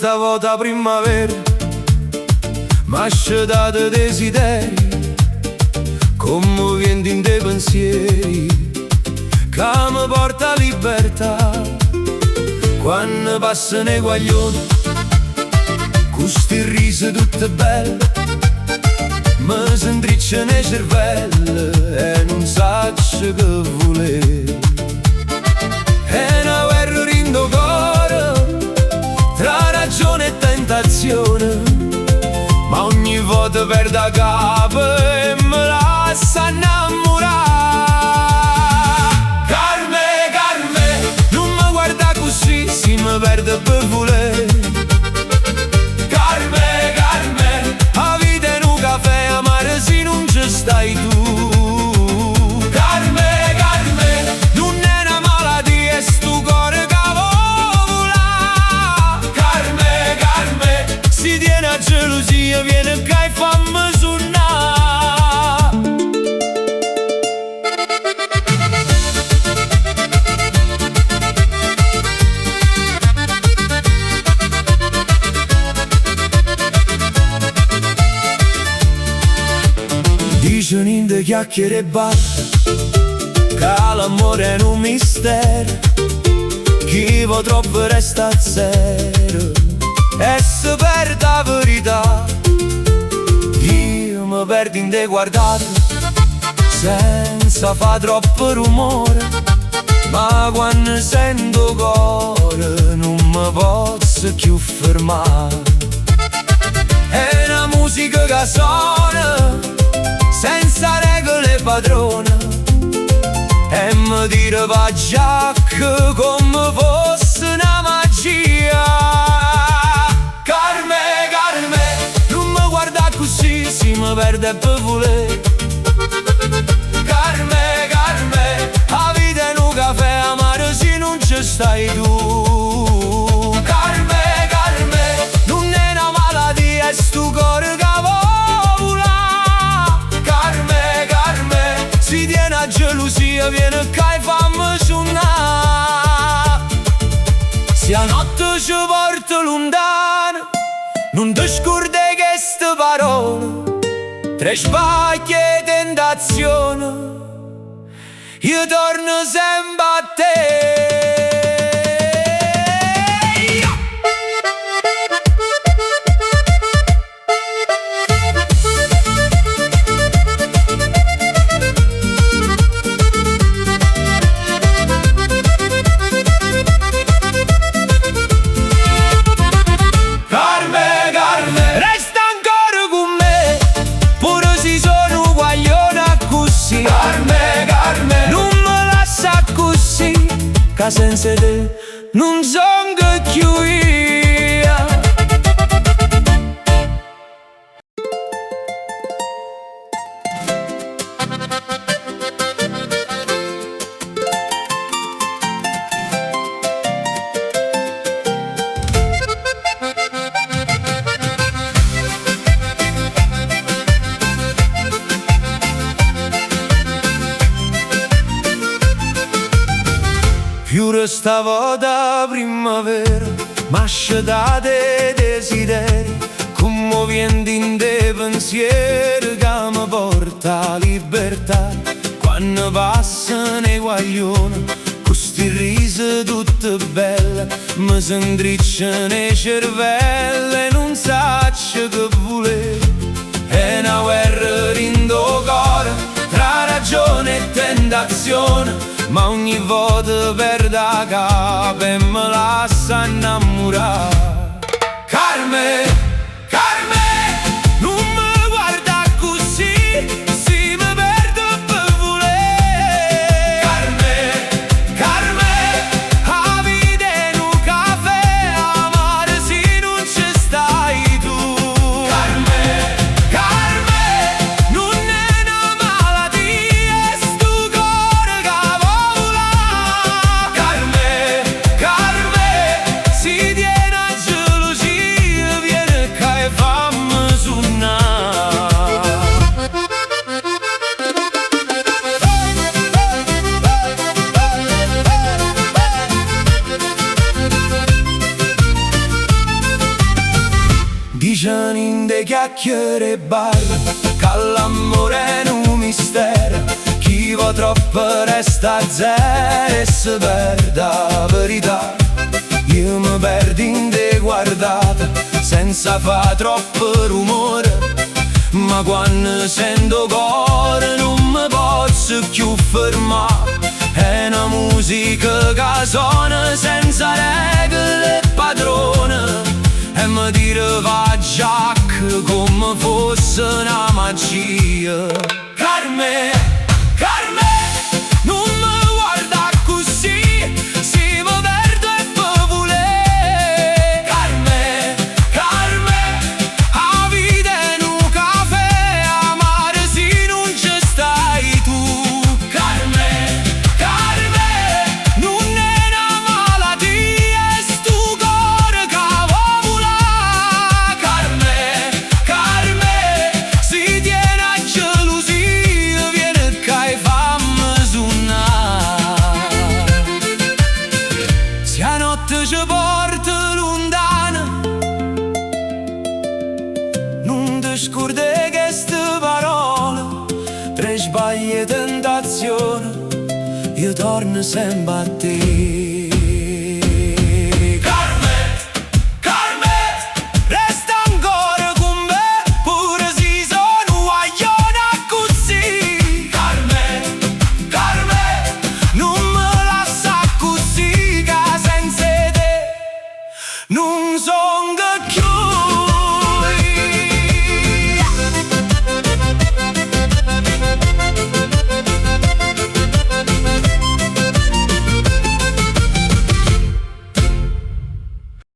Sta vota primmavera M'ha scetato desideri Comme 'o viento 'int' 'e pensieri Ca me porta libertà Quanno passano 'e guaglione Cu sti rise tutte belle Me se 'ntricciano 'e cervelle E nun saccio che vulè È na guerra dint' 'o core Tra ragione e tentazione Ma ogni volta perdo 'a capa E me lassa innammurà Carme, Carme, nun me guarda così Si me perdo pe vulè Carme, Carme, 'a vita è nu cafè amaro si nun ce stai tu Carme, Carme, nun è na malatia, è stu core che vo' vulà Carme, Carme, si tiene 'a gelosia vieni ccà e famme sunnà Diceno 'int' 'e chiacchiere 'e bar Ca l'ammore è nu mistero Chi vo' troppo resta a zero E se perde 'a verità Io me perdo 'int' 'e guardate Senza fa troppo rumore Ma quando sento 'o core Nun me posso cchiù fermà È una musica che suona Senza regole padrone E mi tira pa giacca come fosse una magia Carme, Carme, nun me guarda così Si mi perde per voler Carme, Carme, 'a vita è nu cafè amaro si nun ce stai tu Carme, Carme, nun è na malatia, è stu core che vo' vulà Carme, Carme, si tiene 'a gelosia vieni ccà e famme sunnà Si 'a notte ci porta lontano Nun te scorde queste parole Tre sbagli e tentazione Io torno sempre a te Carme, Carme, resta ancora con me Pure si sono guaglione accussì Carme, Carme, nun me lassa accussì Ca senza te nun songo cchiù io Pure stavota primmavera M'ha scetato 'e desideri Comme 'o viento 'int' 'e pensieri Ca me porta 'a libertà Quanno passano 'e guaglione Cu sti rise tutte belle Me se 'ntricciano 'e cervelle E nun saccio che vulè È na guerra dint' 'o core Tra ragione e tentazione Ma ogni volta perdo 'a capa E me lassa innammurà Carme, Carme, nun me guarda così Si me perdo per voler Carme, Carme, 'a vita è nu cafè amaro si nun ce stai tu Carme, Carme, nun è na malatia, è stu core che vo' vulà Carme, Carme, si tiene 'a gelosia, vieni. Diceno 'int' 'e chiacchiere 'e bar Ca l'ammore è nu mistero Chi vo' troppo resta a zero E se perde 'a verità Io me perdo 'int' 'e guardate Senza fa troppo rumore Ma quando sento 'o core nun me posso cchiù fermà È una musica che suona senza regole e padrone E mi tira va giacca come fosse una magia Carme, Carme, nun me guarda accussì Si me perdo è pe vulè Carme, Carme, 'a vita è nu cafè amaro si nun ce stai tu Carme, Carme, nun è 'na malatia è stu core ca vo' vulà Carme, Carme, si tiene 'a gelusia vieni ccà e famme sunnà Si 'a notte ci porta lontano Nun te scordà queste parole Tre sbagli e tentazione Io torno sempre a te.